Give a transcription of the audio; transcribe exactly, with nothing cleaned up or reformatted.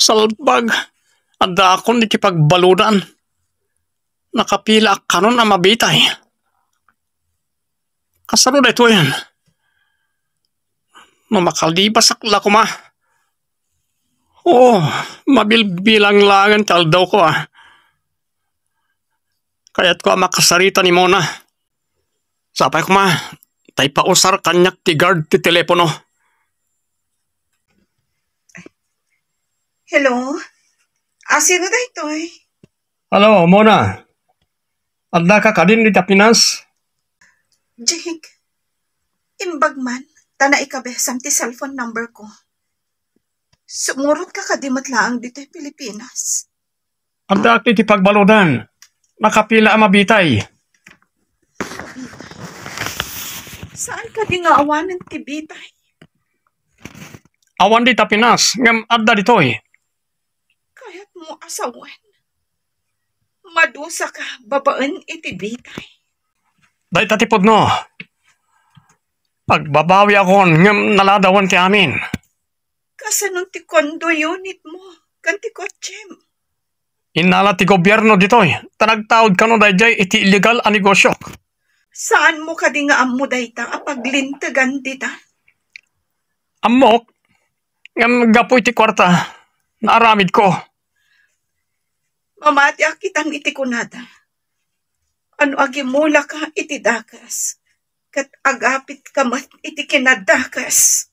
Salbag, addaakon iti pagbaludan. Nakapilaak kanon a mabitay. Kasano daytoyen? No makalibasak la koma. Oo, mabilbilang laengen ti aldawko, a. Kayatko a makasarita ni Mona. Sapay koma, ta ipausar kaniak ti guard ti telepono. Hello? A, sino daytoy? Hello, Mona. Addaka kadin dita Pinas? Jake, imbag man, ta naikabesam ti cellphone number ko. Sumurotka kadi met laeng ditoy Pilipinas. Addaak iti pagbaludan. Nakapila a mabitay. Saan kadi nga awanen ti bitay? Awan dita Pinas, ngem adda ditoy. Kayatmo a sawen, madusaka babaen iti bitay. Dayta ti pudno. Agbabawiakon, ngem naladawen ti amin. Kasanon ti condo unitmo ken ti kotsem? Innala ti gobierno ditoy, ta nagtaud kano daydiay iti illegal a negosiok. Saanmo kadi nga ammo dayta a paglintegan dita? Ammok, ngem gapu iti kuarta, naaramidko. Mamatiak itan iti kunada. Ano a gimulaka iti dakes, ket agapitka met iti kinadakes.